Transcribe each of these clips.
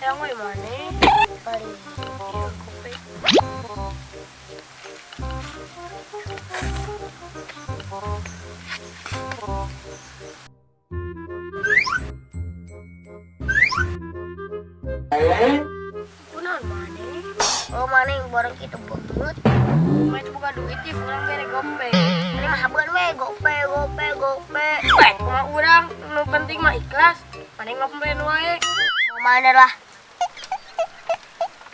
Hayang we maneh? Beli. Iya, kopi. Kunaon maneh? Oh, maneh barang kitu banget. Maneh boga duit ya, urang bere gope. Ini mah habeun we, gope, gope, gope. Baik, kumaha urang, nu penting mah ikhlas. Maneh mah pemberian wae. Mau mana lah?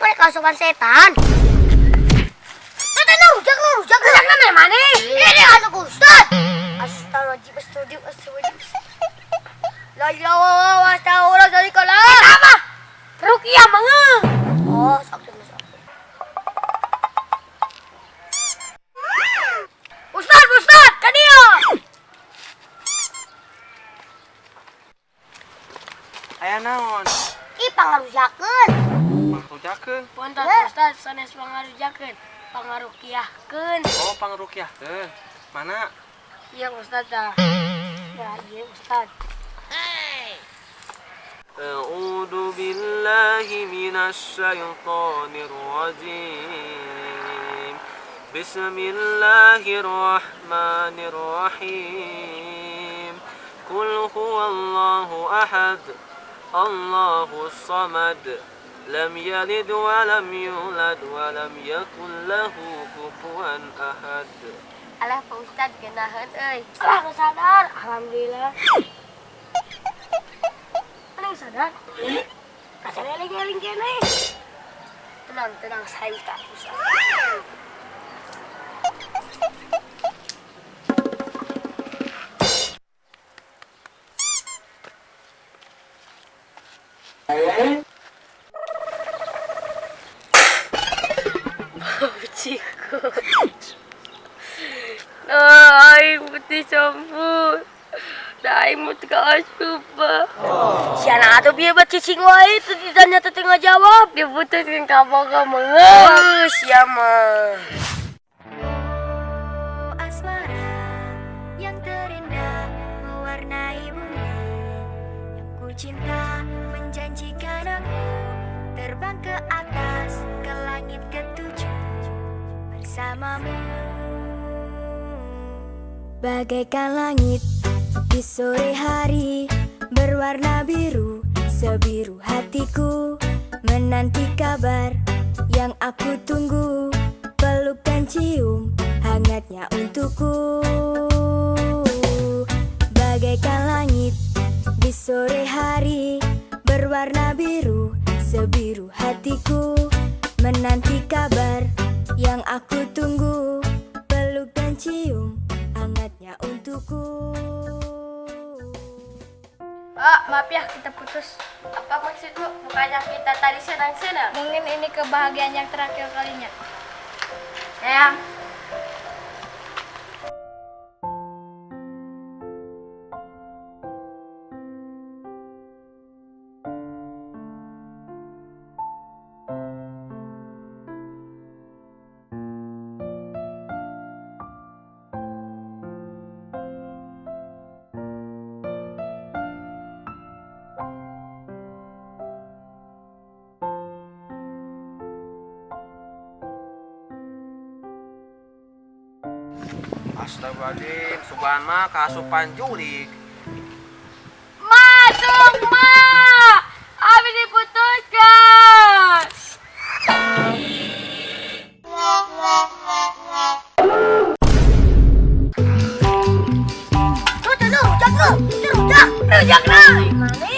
Maneh kasupan setan. Setan rujak, rujak, Rujak na maneh. Ini anu Ustaz. Astagfirullahaladzim, astagfirullahaladzim, astagfirullahaladzim. La ilaha illallah, astagfirullahaladzim. Eta mah rukiah mah. Oh, sok sok. Ustaz, Ustaz, ka dieu. Aya naon? Ih, pangarujakeun. Pangrujakeun. Punten Ustaz, sanes pangarujakeun, pangarukiahkeun. Oh, pangrukiahkeun. Mana? Iya Ustaz dah. Ya, iya Ustaz. أعوذ بالله من الشيطان الرجيم بسم الله الرحمن الرحيم قل هو الله أحد الله الصمد لم يلد ولم يولد ولم يكن له كفوا أحد. Alah, Pak Ustaz geunaheun euy. Alah, geus sadar. Alhamdulillah. Maneh sadar? Asa eling-eling keneh. Tenang, tenang, saya Ustaz. Ustaz. Ciku. Nah, aing putih campur. Da aing mau teu asup. Siana atuh bieu bet cicing wae teu ditanya teu ngajawab. Diputuskeun ka boga mah. Heuh, sia mah. Asmara yang terindah mewarnai bumi yang ku cinta menjanjikan aku terbang ke atas ke langit ketujuh bersamamu. Bagaikan langit di sore hari berwarna biru sebiru hatiku menanti kabar yang aku tunggu, peluk dan cium hangatnya untukku. Bagaikan langit di sore hari berwarna biru sebiru hatiku menanti kabar yang aku tunggu, peluk dan cium hangatnya untukku. Pak, maaf ya kita putus. Apa maksudmu? Bukannya kita tadi senang-senang? Mungkin ini kebahagiaan yang terakhir kalinya. Sayang. Astagfirullahaladzim, sugan mah kaasupan jurig. Masuk, Ma! Abi diputuskan. Tuh, tuh, rujak tuh. Itu rujak. Rujak na. Maneh?